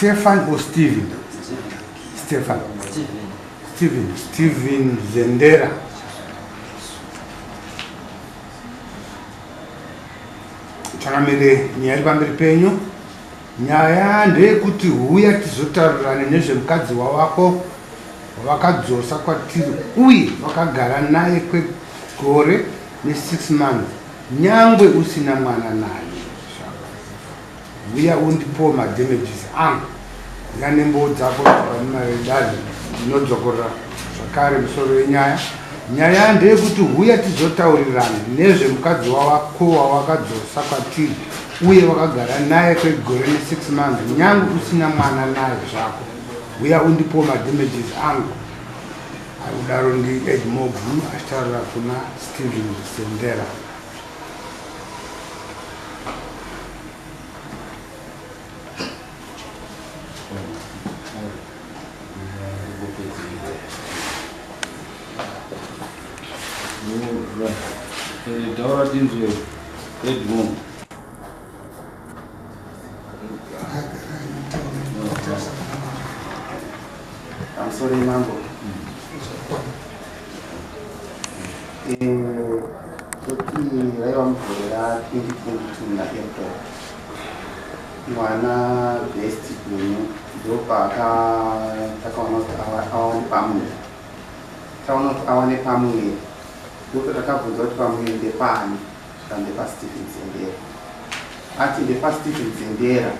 Stefan or Steven? Stefan. Steven. Steven Zendera. Changamire, nyaya iri pamberi penyu. Nyaya ndeyekuti huya tizotaurirane nezvemukadzi wawako wavakadzosa kwatiri uye vakagara naye kwegore ne6 months nyangwe usina mwana naye. Huya undipowo madamages angu. Huya nembowo dzako panemari ndinodzokorora zvakare misoro yenyaya. Nyaya ndeyekuti huya tizotaurirana nezvemukadzi wawako wawakadzosa kwatiri uye wakagara naye kwegore ne6 months nyange usina mwana naye zvako. Huya undipowo madamages angu. Akudaro ndi Edmore Blue achitaurira kuna Steven Sendera. Taura tinzwe Edmore. Pamusoro mambo. Toti raiva mugore ra 2022 muna April. Mwana best gunu ndopaaka takaona kuti awane pamuviri. Taona kuti awane pamuviri ndopatakabvunza kuti pamuviri ndepani zvikanzi ndepaStephen Zendera. Ati ndepaStephen Zendera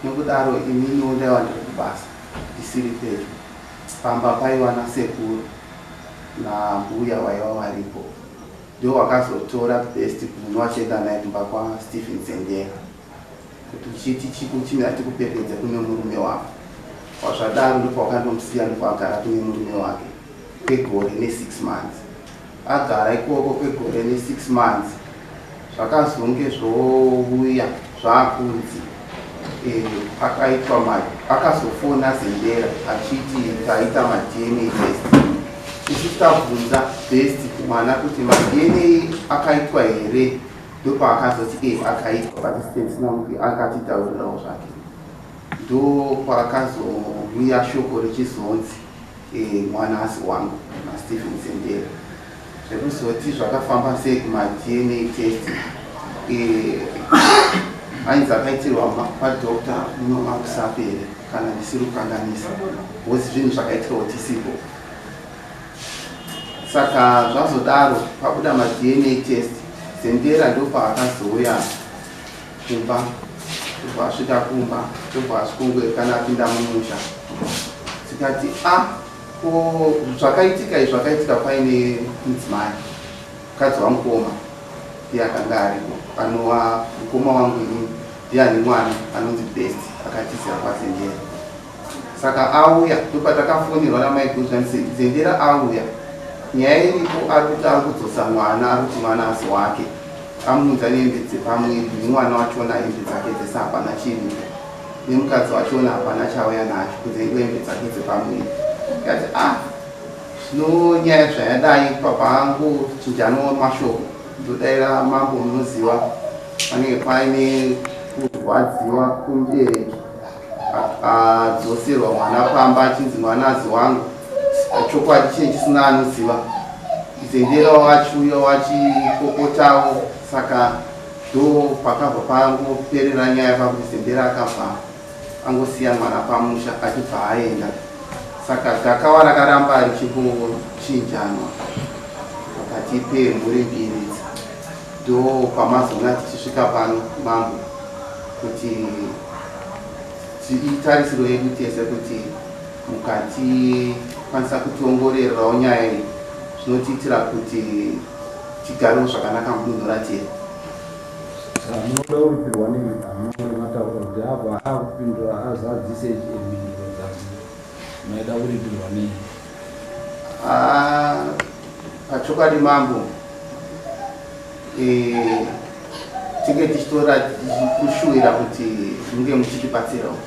nokudaro ininiwo ndaiva ndiri kubasa ndisiri pedyo. Pamba paiva nasekuru nambuya vaiva varipo ndivo vakazotora Best Gunu vachienda naye kumba kwaStephen Zendera kuti uchiti chikuchimira tikuperekedze kune murume wako. Zvadaro ndopavakandomusiya ndopaagara kune murume wake kwegore ne6 months. Agara ikoko kwegore ne6 months zvakazonge zvouya zvakunzi pakaitwa ma akazofona Zendera achiti taita maDNA test. Isu tabvunza Best mwana kuti maDNA akaitwa here ndopaakazoti akaitwa but Steve akatitaurirawo zvake. Ndopaakazouya shoko richizonzi mwana asi wangu naStephen Zendera. Zvekuzoti zvakafamba sei kumaDNA test ainzi akaitirwa kwadoctor muno makusapere kana ndisiri kukanganisa because zvinhu zvakaitirwa tisipo. Saka zvazodaro pabuda maDNA test Zendera ndopaakazouya kumba ndobva asvika kumba ndobva asvikongoekana apinda mumusha tikati a ko zvakaitika izvi zvakaitika paine mudzimai mukadzi wamukoma ndiye akanga ariko anova mukoma wangu inini ndiye ane mwana anonzi Best akatizira kwaZendera. Saka auya ndopatakafonerwa namaiguru zvanzi Zendera auya nyaya iripo ari kuti ari kudzosa mwana ari kuti mwana asi wake amuunza nehembe dzepamwiri nemwana wachona hembe dzake dzese hapana chiripo nemukadzi wachona hapana chauya nacho kunze kwehembe dzake dzepamwiri ndikati ah zvino nyaya zvayadai papa angu chinjano mashoko ndodaira mambo munoziva panenge paine kurwadziwa kumubereki adzoserwa mwana pamba achinzi mwana azi wangu chokwadi chinenge chisina anoziva Zendera wachiuya wachipopotawo saka ndo pakabva pangoperera nyaya pakuti Zendera akabva angosiya mwana pamusha achibva aenda saka gakawa rakaramba richingochinjanwa pakati pemhuri mbiri idzi ndo pamazoona tichisvika pano mambo kuti itarisiro yedu tese kuti mukatikwanisa kutiongorerawo nyaya iyi zvinotiitira kuti tigarewo zvakanaka mudunhu ratiri. Saka munoda kuripirwa nei amunenge mataura kuti abva akupindura azadzise mhinduro dzake maida kuripirwa nei? Pachokwadi mambo tinge tichitora kushuwira kuti munge muchitibatsirawo.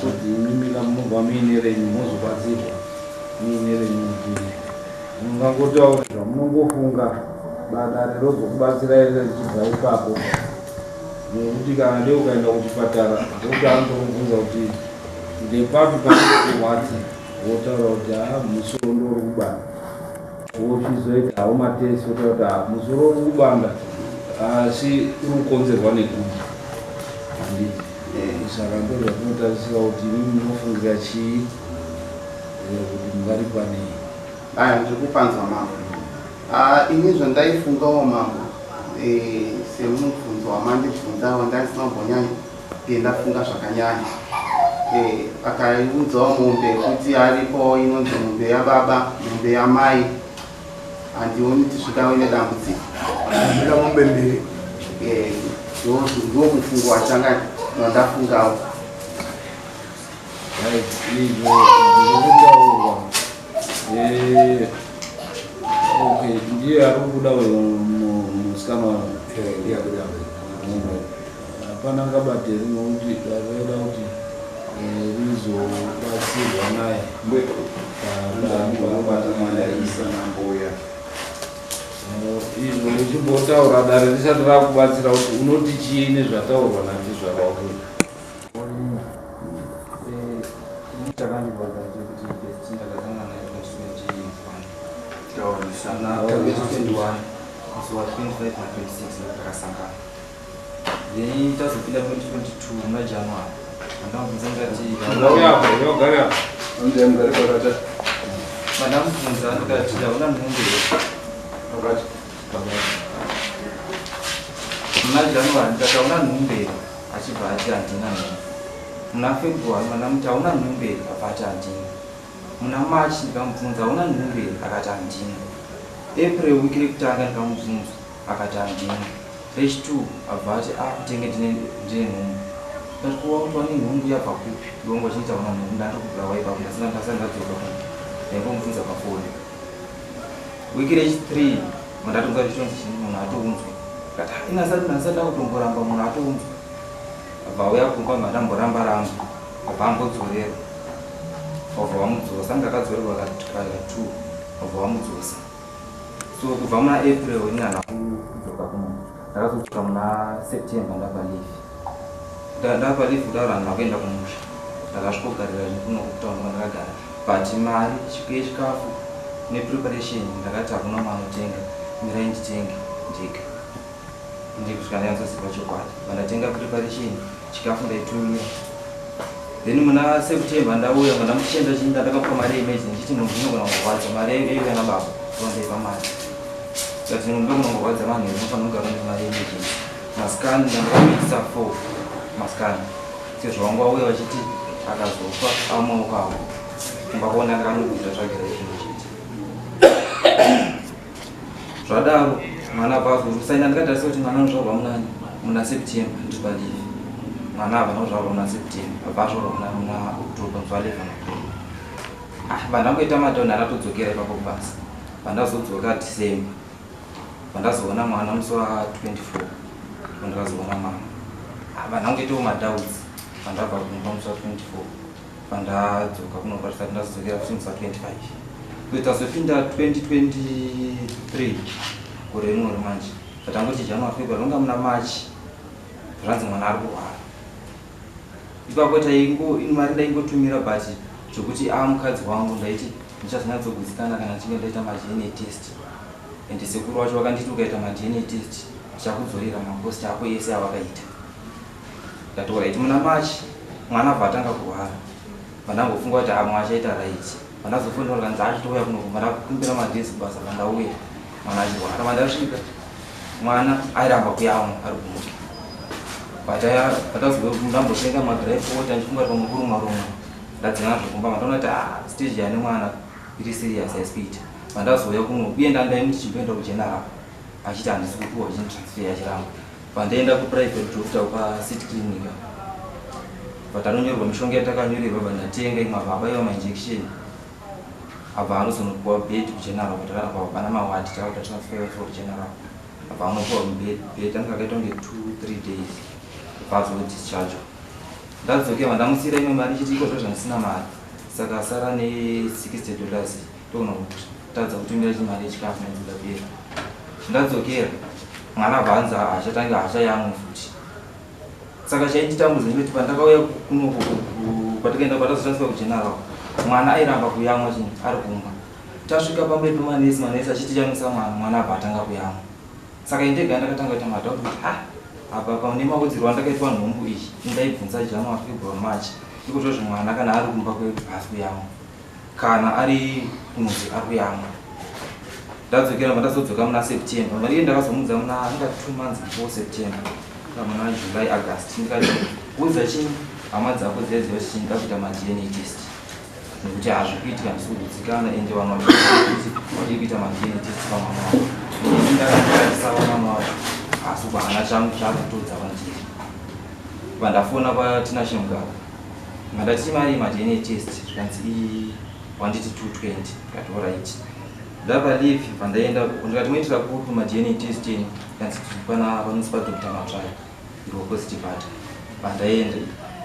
Kuti imimi munobva muine renyu mozobatsirwa muine renyu kuti mungangotaura zvamunongofunga badare rozokubatsirai richibva ipapo. Nokuti kana ndiye ukaenda kuchipatara, ndokuti anotokubvunza kuti ndepapi panokurwadza, wotaura kuti haa, musoro ndouri kubanda. Wochizoita hawo matest, wotaura kuti haa, musoro uri kubanda asi uri kukonzerwa nekuti, handiti? Saka ndo zvatinotarisira kuti imimi munofungira chii, kuti mungaripa nei. Aya, ndiri kupanzwa, mambo. Ah, ini zvandaifungawo, mambo, semubvunzo wamandibvunzawo, ndaisina kumbonyanya ndafunga zvakanyanya. Akaiudzawo mombe kuti aripo inonzi mombe yababa, mombe yamai. Handioni kuti zvikave nedambudziko. Mira, mombe mbiri. Ndo mufungo wachanga wandafungawo. Right, izvo zviri kutaurwa, okay, ndiye ari kubuda uyo musikana wangu. Ndiye akuda. Hapana ngabateri, nokuti dare kuti rizobatsirwa naye. Isa namboya. Izvo uchimbotaura dare risati rakubatsira kuti unoti chii nezvataurwa natizvara wako. Ini chakandibvunza ndechekuti best ndakasangana naye 2021, na 2021 musi wa 25 na 26 takasangana. Then tazopinda 2022 muna January, mandamubvunza ndikati Ndauya apa, yogare apa. Mugare pakati. Mandamubvunza ndikati, "Hauna nhumbu here?" Pakati. Muna January ndikati, "Hauna nhumbu here?" Achibva ati, "Handina nhumbu." Muna February mandamuti, "Hauna nhumbu here?" Abva ati, "Handina." Muna March ndikamubvunza, "Hauna nhumbu here?" Akati, "Handina." April wiki rekutanga ndikamubvunza, akati, "Handina." Rechi2 abva ati, "A, kutenge ndine nhumbu." Ndati, "Kuwa kuti wane nhumbu yabva kupi? Iwe uchiita una nhumbu?" Ndatokubvira waipa ndasina, ndasati ndadzoka kuno, ndaingomubvunza pafoni. Wiki rechi3 mandatonzwa zvichonzi chii, munhu atounzwa. Kati, "Ah, ina asati ndasati ndakutomboramba munhu atounzwa." Abva auya kumba, mandamboramba ramba, abva ambodzorerwa, wabva wamudzosa. Anga akadzorerwa ka2, wabva wamudzosa. So kubva muna April ini handina kudzoka kuno. Ndakazodzoka muna September ndabva leave. Ndabva leave kudaro, handina kuenda kumusha. Ndakasvikogarira kuno kutauni kwandakagara, but mari yechikafu nepreparation ndakati hakuna umwe anotenga, mirai nditenge ndega ndikusvika ndanyatsoziva chokwadi. Vandatenga preparation, chikafu ndaitumira. Then muna September ndauya, ndandamuchenda chinda, ndakamupa mari yeemergency ndichiti munhu inogona kurwadza. Mari yaiuya nababa, ndaipa mari kati munhu ndogona kurwadza manheru, unofanira kugara nemari yeemergency. Mascan ndandakamuitisa four mascan, sezvo wangu wauya vachiti akazofa amaoko avo kumba kuona. Ndakanobvisa tsvagira chinhu chete. Zvadaro mwana pazosaina, ndikatarisa kuti mwana anozvarwa munani? Muna September. Ndiri paleave, mwana abva anozvarwa muna September, abva azvarwa muna October, musi wa 11 October. Ah, vandangoita madhonha, ndatodzokera ipapo kubasa. Vandazodzoka December, vandazoona mwana musi wa 24 vandakazoona mwana. Ah, vandangoitawo madoubts. Vandabva kumba musi wa 24, vandadzoka kunobatisati ndazodzokera futi musi wa 25, kuti tazopinda 2023 gore rinori manje. Tatangoti January, February, ronga muna March zvanzi mwana ari kurwara. Ipapo taingo mari ndaingotumira, but zvokuti a mukadzi wangu ndaiti ndichazonyatsogutsikana kana ndichinge ndaita maDNA test. Ende sekuru wacho vakanditi, "Ukaita maDNA test ndichakudzorera macost ako ese awakaita." Ndati, "Alright." Muna March mwana abva atanga kurwara. Vandangofunga kuti amwe achaita right. Vandazofonera kanzi achitouya kuno. Vandakumbira madays kubasa, vandauya mwana achirwara. Vandasvika mwana airamba kuyamwa, ari kumuka. Ndambotenga magripe water ndichifunga kuti pamwe kurumwa rumwa. Ndadzinga zvokumba, vandaona kuti, ah, stage yane mwana iri serious, haisi kuita. Vandazouya kuno uye ndandaimuti chimboenda kugeneral, achiti handisi kupiwa chinitransfer, achiramba. Vandaenda kuprivate doctor paCity Clinic, vatanonyorerwa mishonga yatakanyorerwa. Vandatenga imwe, abva abaiwa mainjection, abva anozonopiwa bed kugeneral. Patakarapa pana maward, takakuta transfer kugeneral, abva anopiwa bed. Anga akaita kunge 2 3 days, abva azodischargewa. Ndadzokera, vandamusiyira imwe mari ichiti iko zvo zvandisina mari, saka asara ne$60, togona kutadza kutumira chimari yechikafu nedzikapera. Ndadzokera, mwana abva anzi haachatanga, haachayamwe futi. Saka chainditambudza ndechekuti pandakauya kuno kwatakaenda kwatazoshandiswa kugeneral, mwana airamba kuyamwa chinhu ari kumba. Tasvika pamberi pemanesi, manesi achiti chamisa mwana, mwana abva atanga kuyamwa. Saka indega ndakatanga kuita madoubt kuti ah, apa pane makudzirwo andakaitwa nhumbu iyi, indaibvunza January, February, March, iko zvozvo mwana kana ari kumba kwedu haasi kuyamwa, kana ari kunze ari kuyamwa. Ndadzokera, ndazodzoka muna September. Mari iye ndakazomudza muna anga 2 months before September, muna July, August. Ndikati udza chini hama dzako dzaiziva kuti chini ndakuita maDNA test, nekuti hazvikuitika, handisi kugutsikana, ende vanhu vachiti wadii kuita maDNA test pamwana wako. Ini ndakaisava mwana wacho, asi haana changu chaakutodza kwandiri. Vandafona kwaTinashe Mugabe, mandati mari maDNA test, zvikanzi wanditi 220. Ndikati alright. Ndapa leave, pandaenda ndikati moitira kupi maDNA test enyu? Kanzi pana panonzi paDr Matsvai, iri opposite party. Pandaenda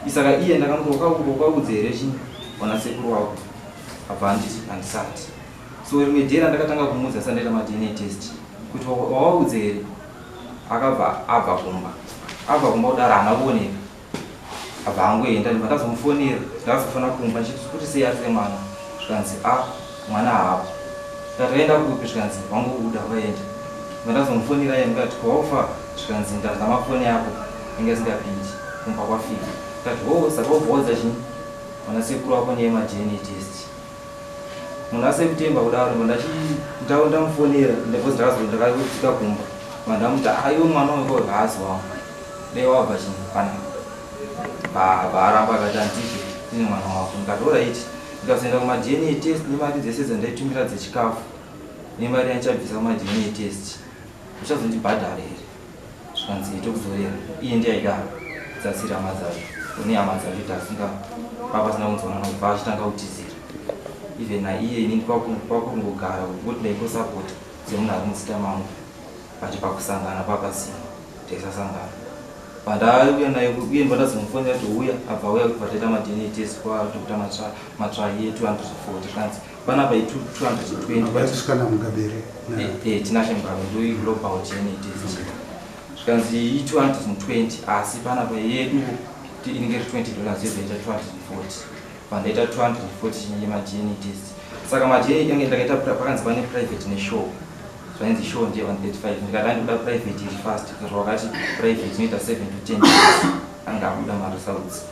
isaka iye ndakamuti wakaudza here chini wana sekuru wako? Abva anditi handisati. So rimwe day randakatanga kumuudza sandaita maDNA test kuti wawaudza here, akabva abva kumba. Abva kumba kudaro haana kuoneka, abva angoenda. Ndibva ndazomufonera, ndakazofona kumba ndichiti kuti sei ari semwana, zvikanzi a mwana haapo. Ndikati vaenda kupi? Zvikanzi vangobuda vaenda. Ndibva ndazomufonera iye, ndikati kwaufa? Zvikanzi ndamafoni yako inge isingapindi kumba kwafika. Ndikati ho, saka wobva waudza chini vana sekuru wako nyaya yemaDNA test muna September kudaro? Ndamufonera because ndakasvika kumba, vandamuti aiwe mwana weko haasi wangu, dai wabva chini pana vaaramba, akati handizvo, tine mwana wako. Ndikati alright. Ndikazoenda kumaDNA test nemari dzese dzandaitumira dzechikafu nemari yandichabvisa kumaDNA test, uchazondibhadhara here? Zvikanzi tokuzorera. Iye ndiye aidaro dzasiri hama dzacho, une hama dzacho tasinga papasina kunzwanana kubva achitanga kutizira. Even naiye inini kwakungogara kuti ndaingosapota semunhu ari muzita mangu, but pakusangana papasina, taisasangana. Pandauya naye uye ndvandazomufonera kuti uya, abva auya kuti pataita maDNA test kwaDr Matsvai ye240, zvikanzi panapa i220. Vatisvikana Mugabere? Tinashe Mugabe, ndo Global DNA Test. Zvikanzi i220, asi panapa yedu inenge iri $20, yobva ita 240. Pandaita 240 yemaDNA test. Saka maDNA yange ndakaita, pakanzi pane private nesure, zvainzi sure ndiye 135. Ndikati andikuda private iri fast, wakati private inoita 7 to 10 days anga abuda maresults,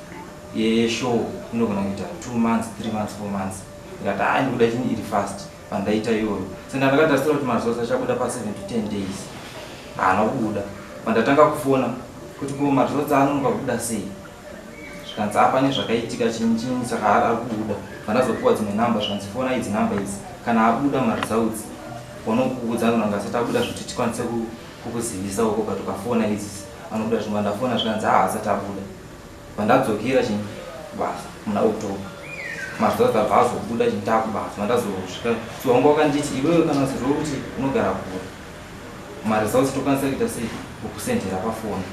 yesure inogona kuita 2 months, 3 months, 4 months. Ndikati a ndikuda chini iri fast. Pandaita iyoyo, saka ndakatarisira kuti maresults achabuda pa7 to 10 days, haana kubuda. Pandatanga kufona kuti ko maresults anonoka kubuda sei? Zvikanzi apa nezvakaitika chinyi chinyi, saka ari kubuda. Pandazopuwa dzimwe namba, zvikanzi fona idzi namba idzi, kana abuda maresults wanokuudza, anonanga asati abuda zvekuti tikwanise kukuzivisa uko, but ukafona idzi anobuda. Zvimwe ndafona, zvikanzi haa, asati abuda. Pandadzokera chinyi basa muna October, maresults abva azobuda chinyi taakubasa. Mandazosvika, so wanga wakanditi iwewe kana zirwo kuti unogara kure, maresults tokwanisa kuita sei, kukusendera pafoni,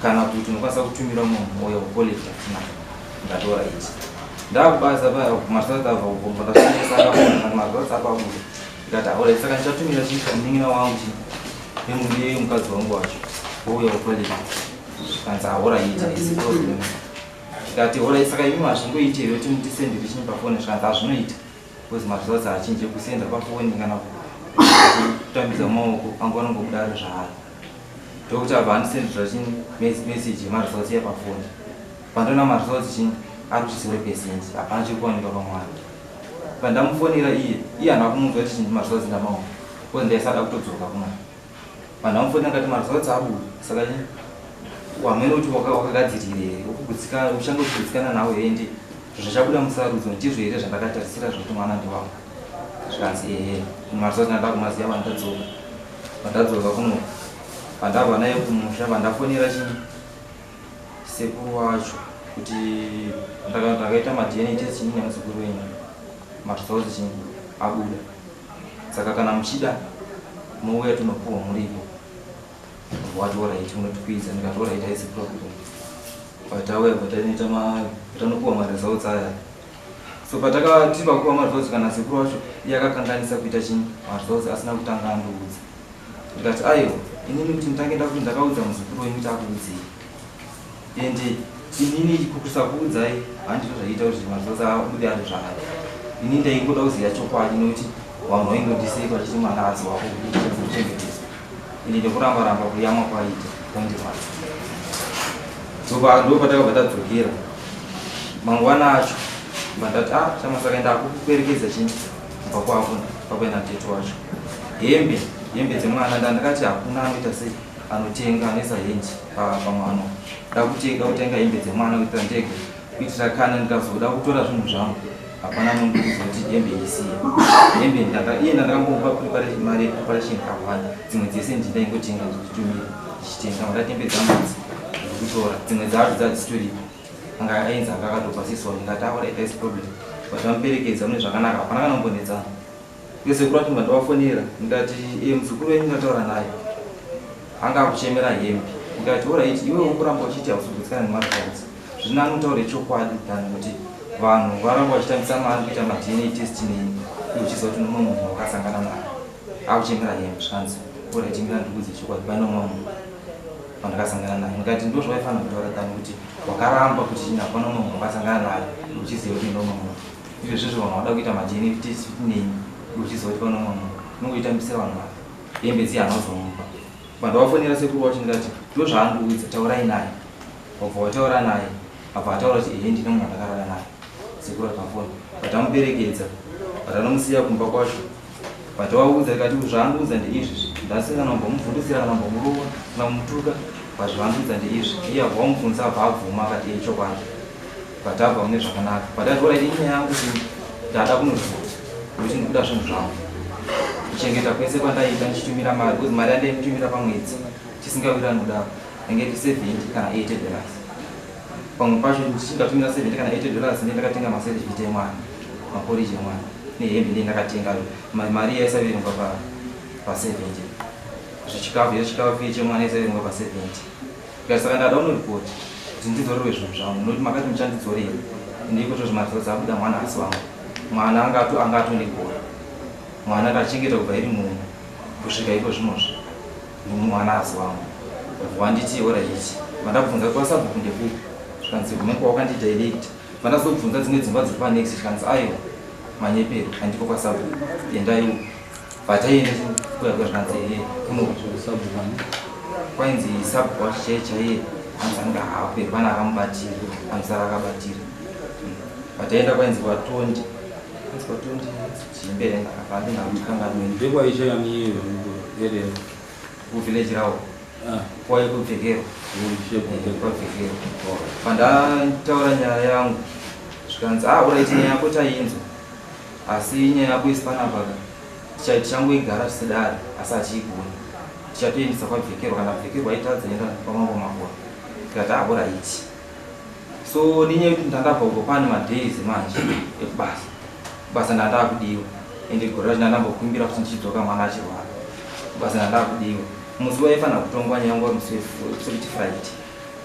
kana kuti unokwanisa kutumira munhu ouya kucollecta tinayo. Ndatora iti ndakubasa maresults abva kubva, ndashandisa akafona kana maresults ako abuda. Ndikati alright, saka ndichatumira chinhu kamunin'ina wangu chi nemukadzi wangu wacho ouya kucollecta. Kanzi alright, haisi problem. Ndikati alright, saka imi hazvingoiti here kuti mutisendere chinhu pafoni? Zvikanzi hazvinoita because maresults haachinje kusenda pafoni kana kutambidza maoko angu, anongobuda ari zvaari. Ndokuti abva andisendera chini message yemaresults yepafoni. Pandoona maresults chini ari kuti 0%, hapana chiri kuwanikwa pamwana. Pandamufonera iye, iye haana kumuudza kuti chini maresults ndamaona, because ndaisada kutodzoka kumwana. Pandamufonera ndikati maresults abuda, saka chini wamene kuti wakagadzirira here, ukugutsikana, uchange uchigutsikana nawo here, ndi zvachabuda musarudzo ndizvo here zvandakatarisira zvokuti mwana ndewako? Zvikanzi ehe, maresults ndada kumaziva. Pandadzoka kuno, pandabva naye kumusha, pandafonera chini sekuru wacho kuti ndakaita maDNA test chini nemuzukuru wenyu, maresults chini abuda, saka kana muchida mouya tinopuwa muripo. Wati alright, unotikwidza. Ndikati alright, haisi problem. Patauya patanoita patanopuwa maresults aya, so patakati pakupuwa maresults, kana sekuru wacho iye akakanganisa kuita chini maresults asina kutanga andiudza. Ndikati aiwa, inini kuti nditange ndakuti ndakaudza muzukuru wenyu kuti akuudzei. Ende inini kusakuudzai handizvo zvaiita kuti mazuva abude ari zvaari. Ini ndaingoda kuziva chokwadi nekuti vanhu vaingondiseka vachiti mwana haasi wako kuchengetedzwa. Ende nekuramba ramba kuyamwa kwaita kwaindirwadza. Ndopatakabva tadzokera mangwana acho ndati ah chamasaka ndakukuperekedza chini kubva kwako pakuenda tete wacho. Hembe dzemwana ndakati hakuna anoita sei anotenga anoisa hendi pamwana. Ndakutenga kutenga hembe dzemwana kuitira ndega kuitira kana ndikazoda kutora zvinhu zvangu hapana anondiudza kuti hembe isiye. Hembe iye ndakambomupa mari yepreparation kakawanda, dzimwe dzese ndindaingotenga ndichitumira ndichitenga. Ndati hembe dzangu idzi ndikutora, dzimwe dzacho dzadzisitoripo. Anga ainzi anga akatopasiswa ndikati alright haisi problem. But vamuperekedza mune zvakanaka hapana kana kumbonetsana. Uye sekuru vacho ndavafonera ndikati muzukuru wenyu ndataura naye anga akuchemera hembe. Ndikati alright iwe ukuramba uchiti hausi kugutsikana nemaresults. Zviri nani utaure chokwadi than kuti vanhu varamba vachitambisa mari kuita maDNA test neni iwe uchiziva kuti mumwe munhu wakasangana naye akuchemera hembe. Zvikanzi alright mira ndikuudze chokwadi pane umwe munhu wandakasangana naye. Ndikati ndo zvawaifanira kutaura than kuti wakaramba kuti hapana umwe munhu wakasangana naye uchiziva kuti ndo umwe munhu. Izvo zvizvo vanhu vada kuita maDNA test neni uchiziva kuti pane umwe munhu unongoitambisira vanhu mari. Hembe dziya hanozomupa. Vanhu vafonera sekuru wacho ndikati ndo zvaandiudza taurai naye. Wabva wataura naye abva ataura kuti ehe ndine munhu wandakarara naye. Sekuru ari pafoni. Vatamuperekedza vatanomusiya kumba kwacho. Vatawaudza ndikati zvaandiudza ndeizvi. Ndasina kana kumbomuvhundusira kana kumbomurova kana kumutuka. But zvaandiudza ndeizvi. Iye abva wamubvunza abva abvuma akati ehe chokwadi. But abva mune zvakanaka. But ati alright inyaya yangu kuti ndada kunoripota nekuti ndikuda zvinhu zvangu. Kuchengeta kwese kwandaita ndichitumira mari because mari yandaimutumira pamwedzi tisingawirirani kudaro yange iri 70 kana 80 dollars. Pamwe pacho ndichingatumira 70 kana 80 dollars ndiye ndakatenga maservite emwana, maporiji emwana nehembe ndiye ndakatenga. Mari yaisaverengwa pa 70. Zvichikafu chikafu chemwana yaisaverengwa pa 70. Ndikati saka ndada kunoripota kuti ndidzorerwe zvinhu zvangu nekuti makati muchandidzorera. Ndiko zvozvo maresults abuda mwana asi wangu. Mwana angatondigora. Mwana ndachengeta kubva iri munhu kusvika iko zvinozvi. Mwana asi wangu. Wanditi alright. Vandabvunza kwasabhuku ndekupi. Zvikanzi unenge wakandidirect. Vandazobvunza dzimwe dzimba dziri panext zvikanzi aiwa manyepero handiko kwasabhuku. Endai uko. Vataenda kuya kuya zvikanzi ehe kuno kwainzi sabhuku wacho chaiye chaiye anzi anga hape pana akamubatira anosara akabatira. Vataenda kwainzi kwatondi. Kwainzi kwatondi chimbere ndakafamba ndakukanganwe. Ndekwaishayani ere kuvillage rawo. Kwai kupfekero. Kwapfekero. Pandataura nyaya yangu zvikanzi ah alright nyaya yako tainzwa. Asi nyaya yako isi panapa tichangoigara tisidare asi hatiigoni. Tichatoendesa kwabvekerwa kana bvekerwa itadza enda kwamambo Makore. Tikati ah alright. So nenyaya yekuti ndandabva uko pane madays manje ekubasa. Basa ndandakudiwa. Ende gore racho ndandambokumbira kuti ndichidzoka mwana achirwara. Basa ndandakudiwa. Musi waifanira kutongwa nyaya yangu musi wekuti Friday.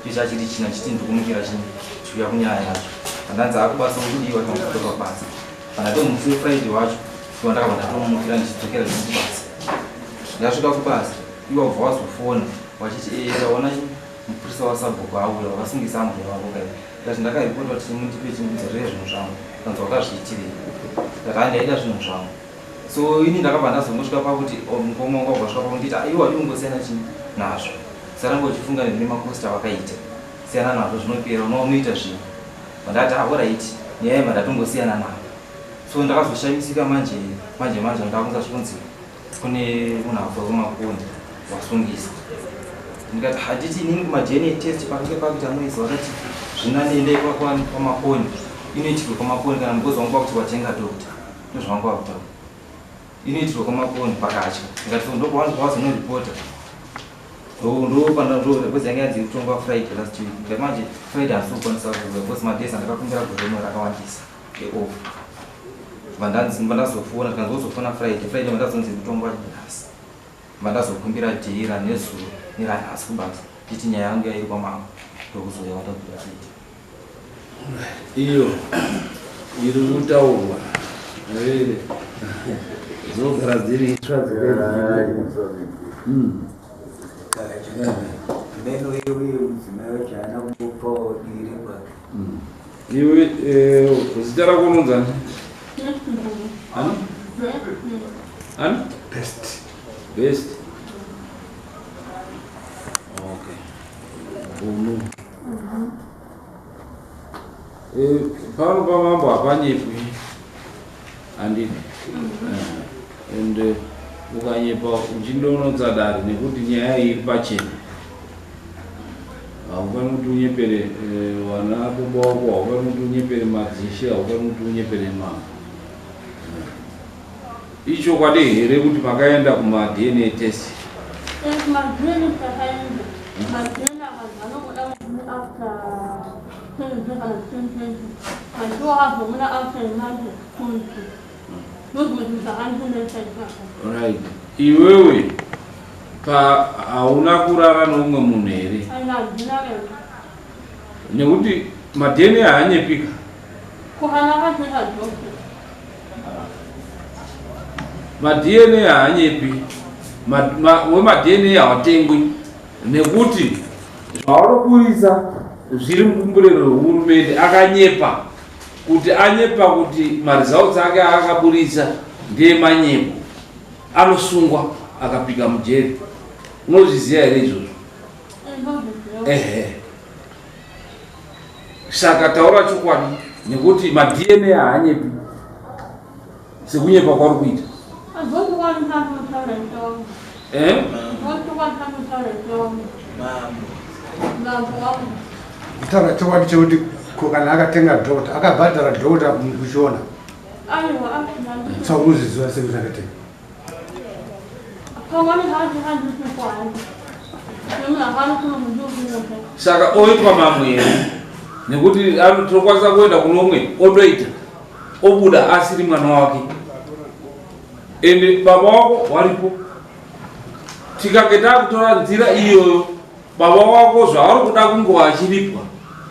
Chicha chiri china chiti ndikumukira chini chiuya kunyaya yacho. Pandanzi akubasa kudiwa kana basa. Pandato musi weFriday wacho ndiwo ndakabva ndatomukira ndichidzokera kubasa. Ndasvika kubasa iwo wabva wazofona wachiti ndaona mupurisa wasabhuku auya wakasungisa ambuya vako kai. Ndikati ndakaripota kuti mundipe chindidzorere zvinhu zvangu. Kanzi wakazviitirei. Ndikati handaida zvinhu zvangu. So ini ndakabva ndazongosvika pakuti mukoma wangu wabva svika pakuti iwe wadii kungosiyana chii nazvo. Saramba uchifunga nemakosta awakaita. Siyana nazvo zvinopera unoita zvinhu. Ndati ah alright nyaya yema ndatongosiyana nayo. So ndakazoshamisika manje ndakunza zvikunzi kune munhu abva kumakundi wasungisa. Ndikati handiti inini kumaDNA test pakange pakuita noise vakati zvinanende kwamakoni inoitirwa kwamakoni kana mukozi wangu wakuti watenga doctor ndozvavangu vakutaura inoitirwa kwamakoni pakatya. Ndikati ndopawazonoripota ndopandaozi yange yanzi kutongwa Friday last week. Ndikati manje Friday handisi kukwanisa kuuya because madays andakakumbira gore rino rakawandisa eoff. Vandazofona ndikanzi wozofona Friday vandazonzi kutongwa nhasi. Vandazokumbira day ranezuro neranhasi kubasa nditi nyaya yangu yairi kwamambo ndokuzouya vandakuda kuita. Iyo iri kutaurwa ere dzinogara dziri itsva dziri. Meno uye mudzimai wacho haana kumbopawo divi rekwake. Iwe zita rako unonzani? Ani? Ani? Best. Best. Okay. Bunu. Pano pamambo hapanyepwi. Handiti? And ukanyepa uchindonotsa dare nekuti nyaya iyi iri pachena. Haufaniri kuti unyepere vana baba wako, haufaniri kuti unyepere madzishe, haufaniri kuti unyepere mambo. Ichokwadi here kuti makaenda kuma DNA test? MaDNA takaenda, maDNA akanzi anobuda after 10 kana 10, andiwo azobuda after manje kuti ndozvimwe zvinhu zvakandinetsa ipapo. Right. Iwewe pa hauna kurara neumwe munhu here? Aina, handina here. Nekuti maDNA haanyepika. Ko kana akatenga doctor? MaDNA haanyepi. WemaDNA hawatengwi nekuti zvavari zviri mubumbiro rehurumende. Akanyepa kuti anyepa kuti maresults ake aakaburitsa ndeemanyepo, anosungwa akapika mujeri. Unozviziva here izvozvo? Ehe, saka taura chokwadi nekuti maDNA haanyepi sekunyepa kwauri kuita. Eh? Kutaura chokwadi chekuti ko kana akatenga dhokota, akabhadhara dhokota muchiona? Aiwa. Saka unozviziva sei kuti akatenga? Pamweni hacho handisikwani nemunhu akanokuno munhu. Saka oitwa mamwe here? Nekuti tinokwanisa kuenda kuno umwe ondoita, obuda asiri mwana wake, ende baba wako waripo. Tikange takutora nzira iyoyo, baba wako zvavari kuda kunge achiripwa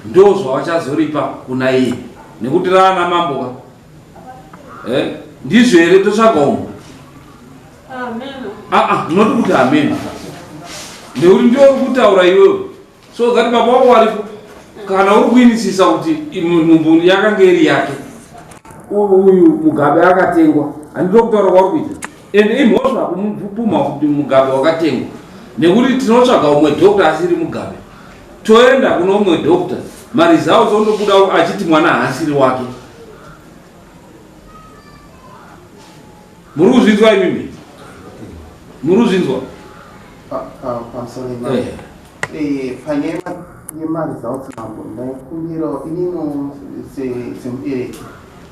ndo zvavachazoripa kuna iye, nekuti raana mambo ka. Ndizvo here? Totsvaga umwe. Aa, unoti kuti amen nekuti ndiwo uri kutaura iwewe, so that baba wako waripo. Kana uri kuinisisa kuti nhumbu yakanga iri yake, uyu Mugabe akatengwa, handito kutaura kwauri kuita? Ende imhosva kumupumha kuti Mugabe wakatengwa, nekuti tinotsvaga umwe dhokta asiri Mugabe, toenda kuno umwe dhokta, maresults ondobuda achiti mwana haasiri wake. Muri kuzvinzwa imimi? Muri kuzvinzwa? Pamusoro, panyaya yemaresults, mambo, ndaikumbirawo inino semubereki,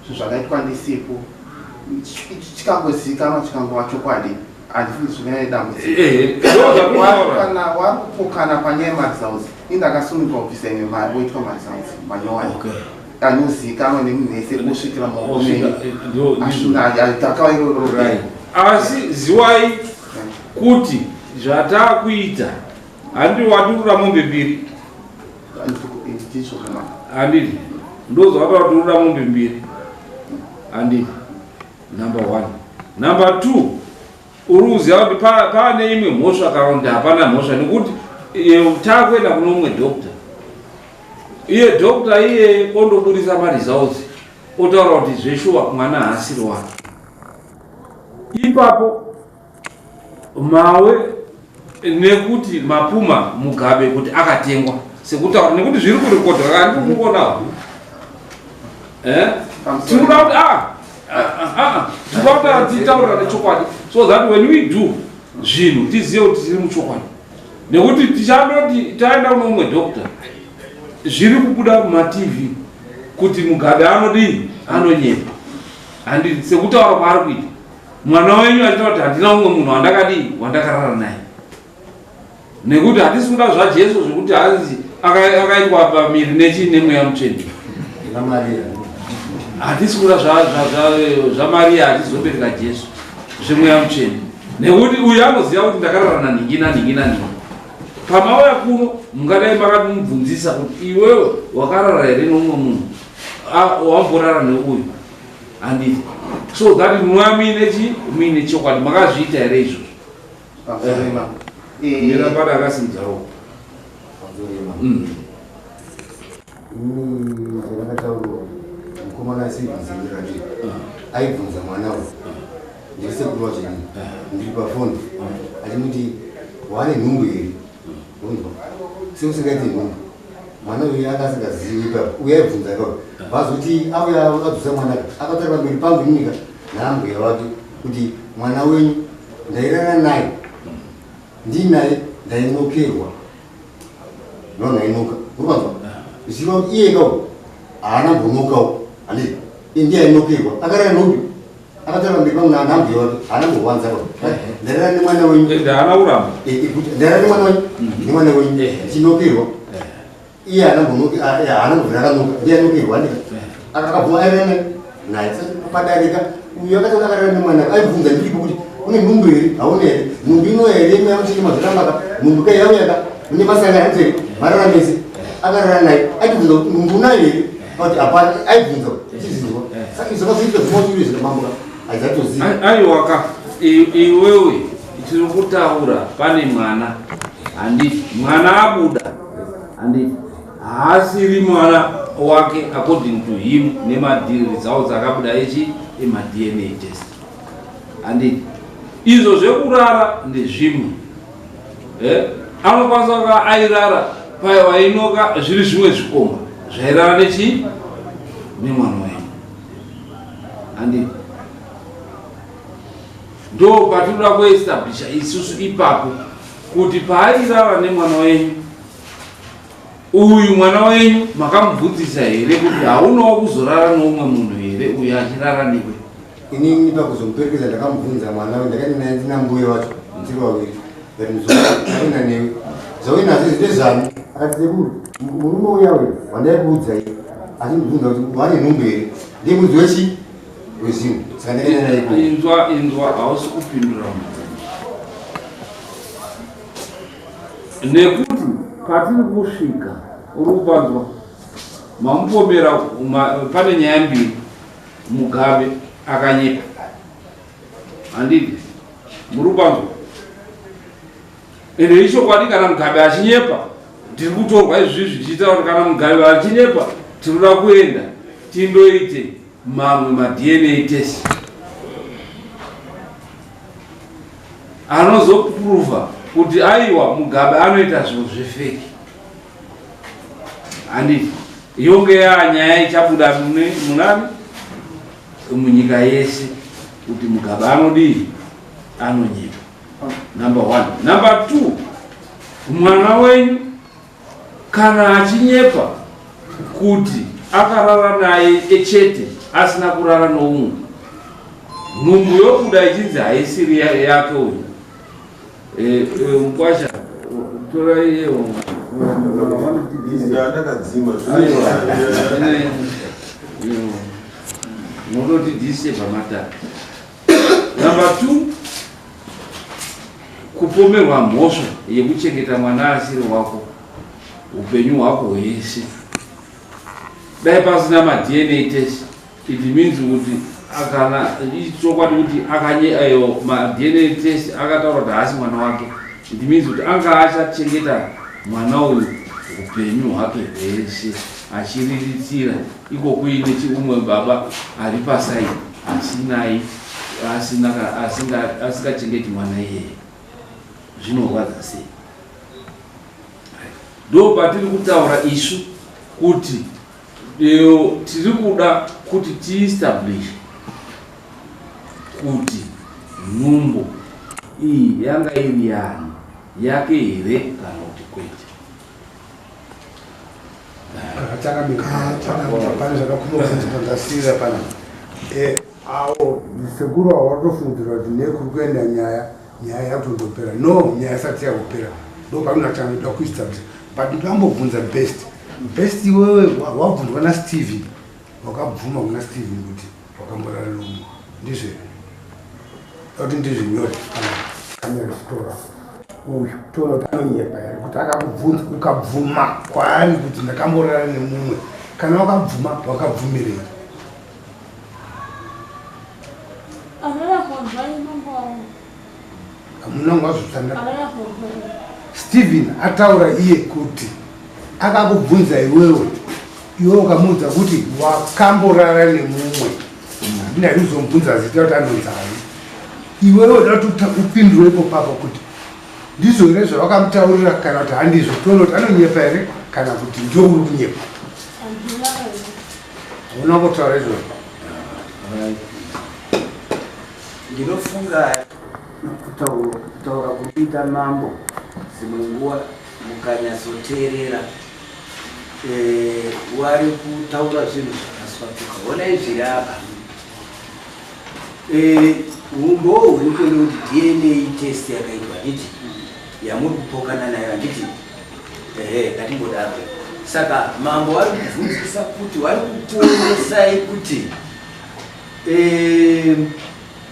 zvinhu zvakaitwa ndisipo chikangozivikanwa, chikangova chokwadi, handifungi zvingave dambudziko. Kana wari kupokana panyaya yemaresults, ini ndakasunungwa kubvisa imwe mari, woitwa maresults manyowani anozivikanwa nemunhu wese kusvikira maoko menyu. Takava. Asi ziwai kuti zvataakuita, handi waturura mombe mbiri, handiti? Ndozvawata waturura mombe mbiri, handiti? Number one. Number two, uri kuziva kuti paane imwe mhosva kana kuti hapana mhosva? Nekuti taakuenda kuno umwe dhokta, iye dhokta iye ondoburisa maresults, otaura kuti zveshuwa mwana haasiri wake. Ipapo mawe nekuti mapuma Mugabe kuti akatengwa sekutaura, nekuti zviri kurekodha kandikuonawo. Tinoda kuti tinoda kuti titaurira nechokwadi, so that when we do zvinhu tizive kuti tiri muchokwadi, nekuti tichandoti taenda kuno umwe dhokta, zviri kubuda mumaTV kuti Mugabe anodii, anonyepa, handiti? Sekutaura kwaari kuita mwana wenyu achitaura kuti handina umwe munhu wandakadii, wandakarara naye, nekuti hatisi kuda zvaJesu zvekuti hanzi akaitwa pamiri nechii, nemweya mutsvene. Hatisi kuda zvaMariya achizobereka Jesu zvemweya mutsvene, nekuti uyu anoziva kuti ndakarara nanhingi nanhingi nanhingi. Pamauya kuno mungadai makatimubvunzisa kuti iwewe wakarara here neumwe munhu, wamborara neuyu, handiti? So that munouya muine chi muine chokwadi. Makazviita here izvozvo? Mira, pada akasimudza ruoko. Ini zvandakataurwa mukomana asibvunzirira ndiri aibvunza mwana uyu ndiri sekuru wacho ini ndiri pafoni achimuti wane nhumbu here unzwa seusingaiti nhumbu mwana uyu anga asingazivi ipapo uye aibvunza ipapo vazoti auya adzosa mwana akataura pamberi pangu ininika naambuya wake kuti mwana wenyu ndairara naye ndinaye ndainokerwa nonainuka urivanzwa ziva kuti iye kawo haana mbonukawo handii iye ndiye ainukirwa akarara noupi akataura mberi pangu naanambuya wake haana mbowanza wa ndarara nemwana wenyu haana kuramba ndarara nemwana wenyu nemwana wenyu chinokirwa iye haana mbonuka haana mbobvira akanuka ndiye ainukirwa handika akabvuma airara naye padarika uyu akati akarara nemwana aibvunza ndiripo kuti une nhumbu here hauna here nhumbu ino here imwe yamuchiti mazvirambaka nhumbu kai yauyaka une masangano here marara mese akarara naye aibvunza kuti nhumbu unayo here kuti hapana aibvunza chizinzwa saka izvo zvakazoitika zvimoturi zvikamambuka aizatoziva aiwaka iwewe tiri kutaura pane mwana handiti mwana abuda handiti haasiri mwana wake according to him nemaresults akabuda echi emadna test handiti izvo zvekurara ndezvimwe eh? anokwanisa kuva airara paye wainoka zviri zvimwe zvikomba zvairara nechii nemwana wenyu handiti ndo patinoda kuestablisha isusu ipapo kuti paairara nemwana wenyu uyu mwana wenyu makamubvunzisa here kuti haunawo kuzorara noumwe munhu here uyu achirara newe inini pakuzomuperekedza ndakamubvunza mwana we ndakati naye ndina mbuya wacho tiri vaviri but muzaaina newe zvauinazvo izvi ndezvani akati sekuru murume uya uyu wandaikuudza iye achindibvunza kuti wane nhumbu here ndiye mudzi wechi wezinhu saka ndakaenda naye ikoko inzwa inzwa hausi kupindura mubvunzo nekuti patiri kusvika uri kupanzwa mamupomera pane nyaya mbiri mugabe akanyepa handiti muri kupanzwa ende ichokwadi kana mugabe achinyepa tiri kutorwa izvizvi tichitaura kuti kana mugabe achinyepa tinoda kuenda tindoite mamwe madna test anozoprova kuti aiwa mugabe anoita zvinhu zvefeki handiti yonge yanyaya ichabuda munani munyika yese kuti mugabe anodii anonyepa number one number two mwana wenyu kana achinyepa kuti akarara naye echete asina kurara noumwe nhumbu yobuda ichinzi haisiri yake uyu eh, eh, mukwasha tora iyewo ndakadzima munoti dise pamatare Number 2 kupomerwa mhosva yekuchengeta mwana asiri wako upenyu hwako hwese dai pasina madna test it means kuti akana ichokwadi kuti akanye ayo madna test akataura kuti haasi mwana wake it means kuti anga achachengeta mwana uyu upenyu hwake hwese achiriritira iko kuine chiumwe baba ari pasaidi asinai asingachengeti mwana iyeye zvinorwadza sei ndo patiri kutaura isu kuti tiri kuda kuti tiestablish kuti nhumbu iyi yanga iri yani yake here kana kuti kwete Pane zvakakumba ndasirira pana eh, awo sekuru awo watofungidzira kuti nekuri kuenda nyaya nyaya yakutondopera no nyaya isati yakupera ndo panonatanga kuestablish but ndambobvunza best best iwewe wabvunzwa nasteven wakabvuma kuna steven kuti wakamborara nomwe ndizvo here kuti ndizvinyore kamera chitora uyu toona kuti anonyepa here kuti akakubvunza ukabvuma kwaari kuti ndakamborara nemumwe kana wakabvuma wakabvumirei hamuna ngwazvotanga steven ataura iye kuti Akakubvunza iwewe, iwe ukamuudza kuti wakamborara nemumwe. Handina kuzomubvunza zita kuti anonzani. Iwewe uda kuti upindure ipo papo kuti ndizvo here zvawakamutaurira kana kuti handizvo, tione kuti anonyepa here kana kuti ndio uri kunyepa. Hauna kutaura izvozvo. Ndinofunga kutaura kunoita mambo dzimwe nguva mukanyatsoteerera eh, wari kutaura zvinhu zvakaswatuka. Honai zviri apa. Eh, umbowo huripo ndekuti DNA test yakaitwa handiti yamuri kupokana nayo handiti ehe ngatimbodaro saka mambo vari kubvunzisa kuti vari kukuonesai kuti eh,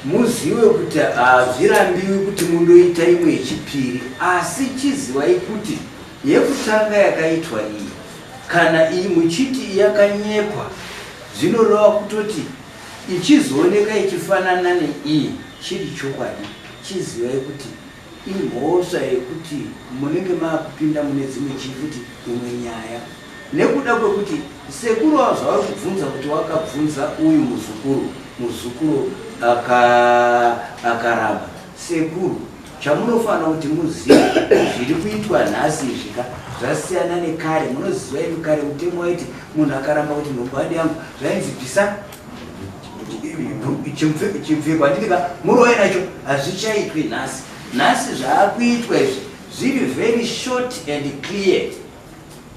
muzive kuti hazvirambiwi kuti mundoita imwe yechipiri asi chizivai kuti yekutanga yakaitwa iyi kana iyi muchiti yakanyepwa zvinoreva kutoti ichizooneka ichifanana neiyi chiri chokwadi chizivai kuti imhosva yekuti munenge maakupinda mune dzimwe chii futi imwe nyaya nekuda kwekuti sekuru avo zvavari kubvunza kuti wakabvunza uyu muzukuru muzukuru akaramba sekuru chamunofanira kuti muzive zviri kuitwa nhasi izvi ka zvasiyana nekare munoziva imi kare mutemo waiti munhu akaramba kuti nhumbu adi yangu zvainzi bvisa chipfeko handiti ka muroye nacho hazvichaitwi nhasi nhasi zvaakuitwa izvi zviri very short and clear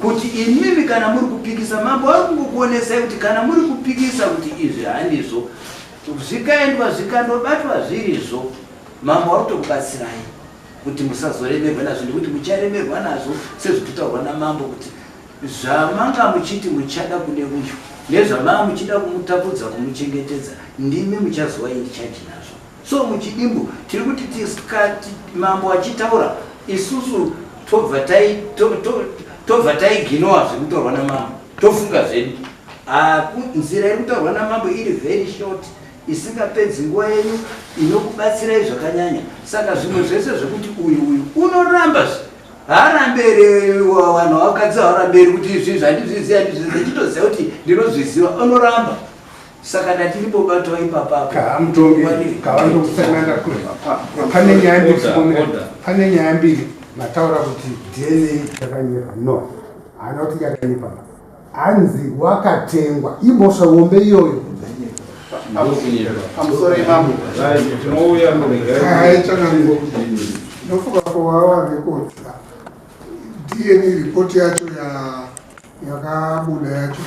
kuti imimi kana muri kupikisa mambo vari kungokuonesai kuti kana muri kupikisa kuti izvi handizvo zvikaendwa zvikandobatwa zvirizvo mambo vari kutokubatsirai kuti musazoremerwa nazvo nekuti mucharemerwa nazvo sezvitotaurwa namambo kuti Zvamanga muchiti muchada kune uyu nezvamanga muchida kumutapudza kumuchengetedza ndimi muchazova in charge nazvo. So muchidimbu tiri kuti tikati mambo achitaura isusu tobva tai tobva taiginowa zviri kutaurwa namambo tofunga zvedu. Nzira iri kutaurwa namambo iri very short isingapedzi nguva yenyu inokubatsirai zvakanyanya saka zvimwe zvese zvekuti uyu uyu unoramba zve haaramberi vanhu vakadzi havaramberi kuti izvi izvi handizvizivi handizvizivi chitoziva kuti ndinozviziva unoramba saka ndatiripobatwa ipapakamutongi kavandokusananga kure pane nyaya mbiri pane nyaya mbiri mataura kuti dna yakanyepa no haana kuti yakanyepa hanzi wakatengwa imhosva hombe iyoyo pamusoro imambo ndofunga kuwawa records dna report yacho yakabuda yacho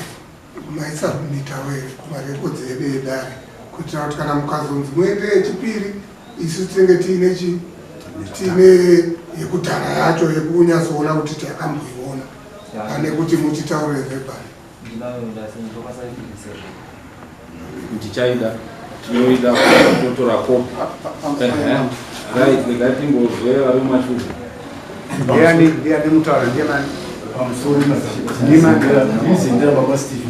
maisubmitawo here kumarekodzi edu edare kuitira kuti kana mukazonzi muende yechipiri isu tinenge tiine chi tiine yekudhara yacho yekunyatsoona kuti takamboiona pane kuti muchitaure verbally. Tichaida tinoida kutora kopi. Right, regai timbozwe vari mumashure. Ndiani ndiani mutaura ndiye mani? Pamusoro ndizendera baba Steve.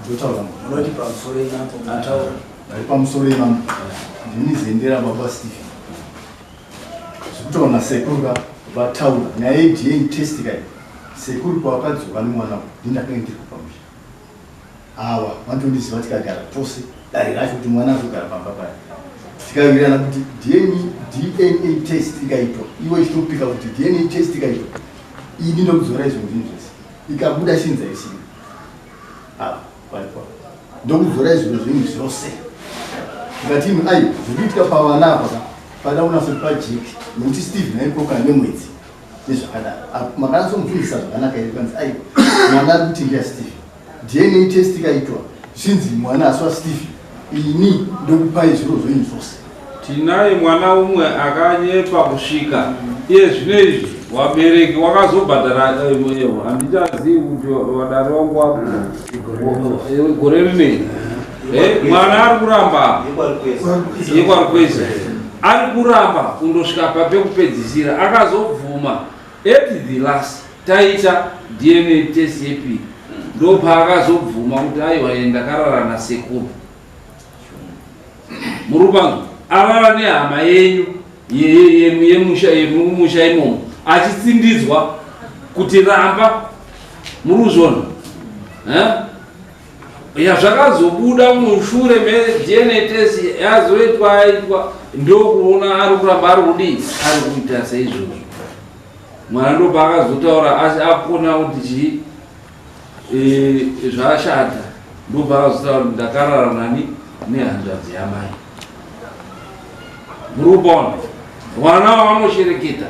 Ndotaura. Unoti pamusoro ipapo mutaura. Ari pamusoro imam. Ndini zendera baba Steve. Zvekutaura nasekuru ka vataura nyaya yeDNA test kai sekuru pavakadzoka nemwana ndini ndakanga ndiri kupamusha awa vanotondiziva tikagara tose dare racho kuti mwana azogara pamba paya tikawirirana kuti DNA test ikaitwa iwe ichitopika kuti DNA test ikaitwa ini ndokudzora izvo ndini zvese ikabuda chinza isina apa paripo ndokudzorai zvinhu zvenyu zvose ndikati imi ai zviri kuitika pavana apa ka pada kunatso pajeki nekuti steve naye kokana nemwedzi nezvakadaro makanyatsomubvunzisa zvakanaka here kanzi ai mwana ari kuti ndiya steve dna test ikaitwa zvinzi mwana asi wasteve ini ndokupai zviro zvenyu zvose Tinaye mwana umwe akanyepa kusvika iye zvino izvi wabereki wakazobhadhara eh, eh, handichazivi kuti wadare wangu wakuda eh, gore rinei mwana ari kuramba yekwarukwezi ari kuramba kundosvika papekupedzisira akazobvuma at the last taita dna test yepiri ndopaakazobvuma kuti aiwa ndakarara nasekuru Murupanzwa arara nehama yenyu yemusha yemumusha imomo. achitsindidzwa kuti ramba muri kuzviona eh? Ya zvakazobuda mushure meDNA test yazoitwa aitwa ndokuona ari kuramba ari kudii ari kuita seizvozvo mwana ndopaakazotaura asi akona kuti chii e, zvashata ndopaakazotaura kuti ndakarara nani nehanzvadzi yamai muri kupaona mwana wavanoshereketa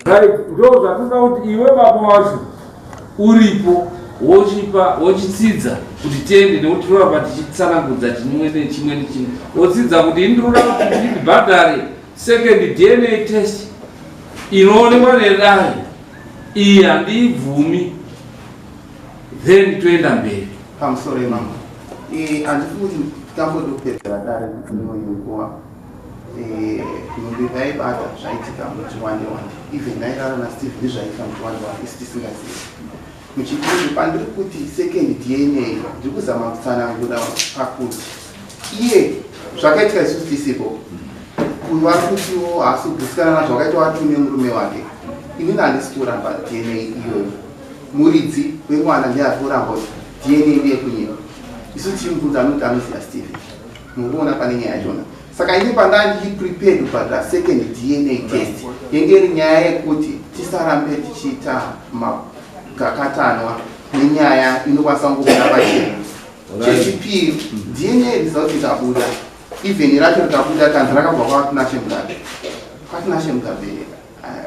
Right, ndo zvatinoda kuti iwe baba wacho uripo wochipa wochitsidza kuti tiende nekuti toramba tichitsanangudza chimwe nechimwe nechimwe wotsidza kuti ini ndinoda kuti ndibhadhare second dna test inoonekwa nedare iyi handiibvumi then toenda mberi pamusoro yemambo handisi kuti tambode kupedzera dare imwe nguva Eh, nhumbi vaibata zvaitika muti wande wande even ndairara nasteve ndizvaitika muti wande wande isi tisingazivi muchipiri pandiri kuti second dna ndiri kuzama kutsanangura pakuti iye zvakaitika isusu tisipo uyu ari kutiwo haasi kugutsikana nazvo akaita watume murume wake inini handisi kuramba dna iyoyo muridzi wemwana ndiye ari kuramba kuti dna ndeyekunyika isu tichimubvunza anoti anoziva steve Mukuona pane nyaya yachona. Saka ini pandanga ndichiprepared kubhadhara second DNA test yenge iri nyaya yekuti tisarambe tichiita magakatanwa nenyaya inokwanisa kungobuda pachena. Chechipiri, DNA result ikabuda, even racho rikabuda kanzi rakabva kwaTinashe Mugabe. KwaTinashe Mugabe,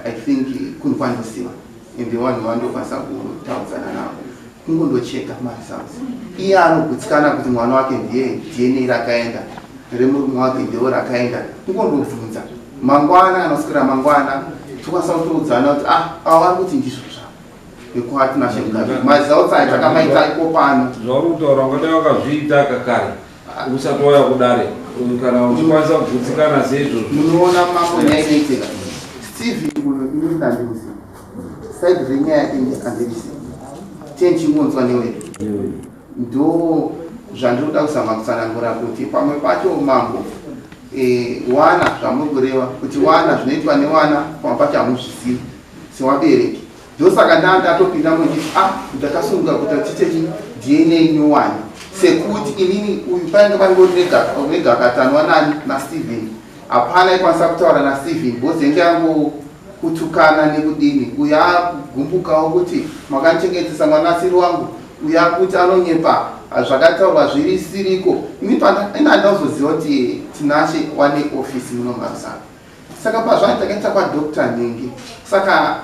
I think kunhu kwandosiva ende vanhu vandokwanisa kutaudzana navo kungondocheka maresults iye anogutsikana kuti mwana wake ndiye dna rakaenda remurume wake ndiwo rakaenda kungondobvunza mangwana anoswera mangwana tokwanisa kutoudzana kuti ah ava vari kuti ndizvo zvavo vekwatinashe mugabe maresults ayo takamaita iko pano zvauri kutaura ungadai wakazviita kakare usati wauya kudare kana uchikwanisa kugutsikana seizvozvo munoona mambo nyaya inoitika steve uyo ini ndandimuziva side renyaya yake handirisi tenchingonzwa newedu ndo zvandiri kuda kuzama kutsanangura kuti pamwe pacho mambo e, wana zvamuri kureva kuti wana zvinoitwa newana pamwe pacho hamuzvizivi sewabereki ndosaka ndaa ndatopinda muchiti ah ndakasununga kuti tiite chi dna nyowani sekuti inini uyu painge pangori negakatanwa nani nasteven hapana aikwanisa kutaura nasteven because yenge yangu kutukana nekudini uyu agumbukawo kuti makandichengetesa mwana asiri wangu uyu akuti anonyepa zvakataurwa zviri siriko ini ini handauzoziva kuti tinashe wane ofisi muno marusaka saka pazvani takaita kwadoctor nhingi saka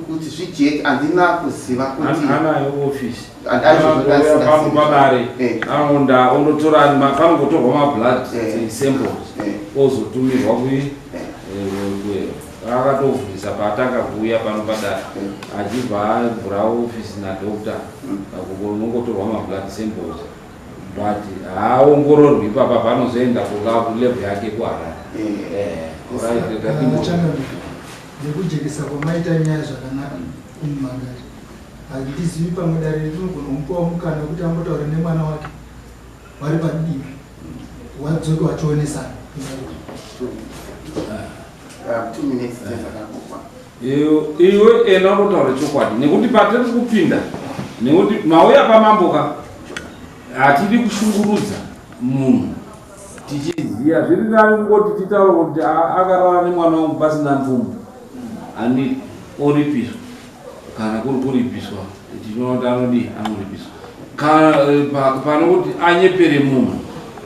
kuti zvijeke handina kuziva kutianayo ofisi padare eh. anonda ondotora panongotorwa mablood eh. samples eh. ozotumirwa kui akatovhurisa paatanga kuuya pano padare achibva avhura ofisi nadoctor mm. unongotorwa mablood samples but haaongororwi ipapa paanozoenda kulab yake kuharare eh, nekujekesa kwamaita nyaya zvakanaka kumumangari handizivi pamwe dare rinogona kumupawo mukana wekuti ambotaura nemwana wake vari padivi wadzoke vachionesana Iwe enda unotaura chokwadi nekuti patiri kupinda nekuti mauya pamamboka hatidi kushungurudza munhu tichiziva zviri nani kungoti titaure kuti akarara nemwana wangu pasina mvumo ani oripiswa kana kuri kuripiswa tinoona kuti anodii anoripiswa eh, pano kuti anyepere munhu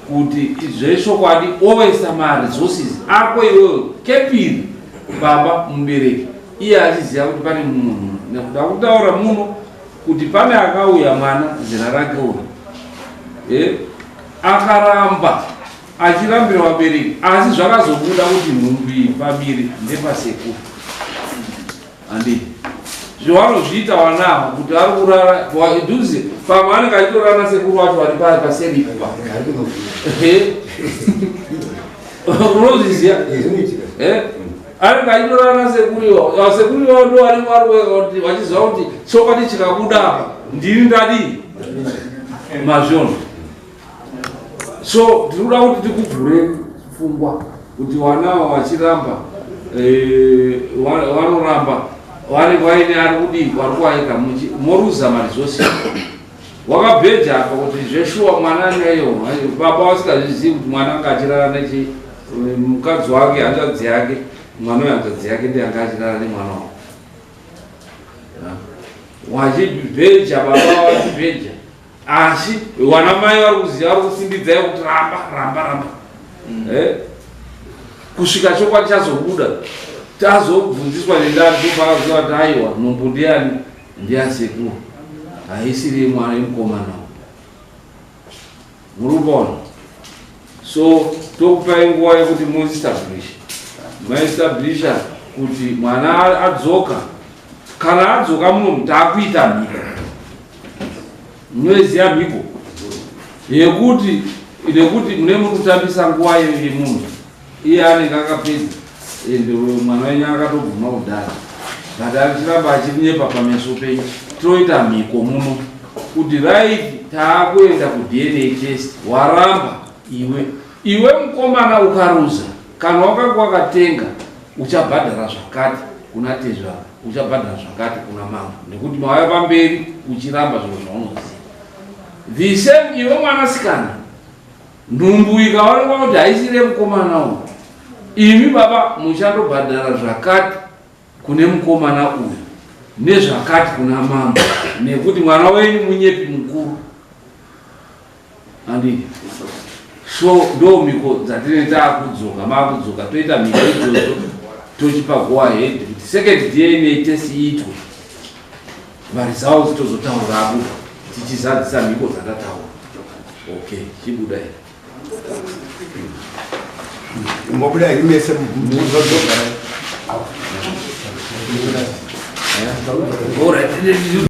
kuti zveshokwadi oisa maresources ako iwewe kepiri baba mubereki iye achiziva kuti pane munhu nekuda kutaura muno kuti pane akauya mwana zera rake uyu eh, akaramba achirambira vabereki asi zvakazobuda kuti nhumbu iyi pamiri ndepasekuru handii zvavanozviita wanavo kuti vari kurara dhuze pamwe anenge achitorara nasekuru wacho vari paseri ipo pa unozviziva eh? anenge achitorara nasekuru iwawo sekuru iwawo ndo vanenge vari vachiziva kuti chokwadi chikabuda apa ndini ndadii mazviona so tiri kuda kuti tikuvhure pfungwa. kuti wanawo wachiramba eh, vanoramba vanenge vaine ari kudii vari kuvaika moruza mari zvose wakabheja apa kuti zveshuwa mwana neyo baba vasingazvizivi kuti mwana anga achirara nechi eh, mukadzi wake hanzvadzi yake mwana wehanzvadzi yake ndiye anga achirara nemwana wake wachibheja baba wachibheja asi wana mai vari kuziva vari kusimbidzai kuti ramba ramba ramba mm. eh? kusvika chokwadi chazobuda tazobvunziswa nendari topakaziva kuti aiwa nhumbu ndiyani ndiyasekuru haisiri yemwana yemukomana muri kuona so tokupai nguva yekuti muestablisha maestablisha kuti mwana adzoka kana adzoka muno taakuita mhiko munoiziva mhiko yekuti nekuti mune muri kutambisa nguva yemunhu iye anenge akapedza ende mwana wenyu akatobvuma kudhara but achiramba achinyepa pameso penyu toita mhiko muno kuti right taakuenda kudna test waramba iwe iwe mukomana ukaruza kana wakanga wakatenga uchabhadhara zvakati kuna tezvara uchabhadhara zvakati kuna mambo nekuti mauya pamberi uchiramba zviro zvaunoziva the same iwe mwanasikana Nhumbu ikaonekwa kuti haisiri yemukomana uyu, imi baba muchandobhadhara zvakati kune mukomana uyu nezvakati kuna mambo nekuti mwana wenyu munyepi mukuru. Handiti? So ndo mhiko dzatinenge taakudzoka, maakudzoka toita mhiko idzodzo tochipa go ahead kuti second DNA test iitwe maresults tozotaura abuda tichizadzisa mhiko dzatataura. Okay, chibuda here. Mbobuda henyu mese muzodogara. All right.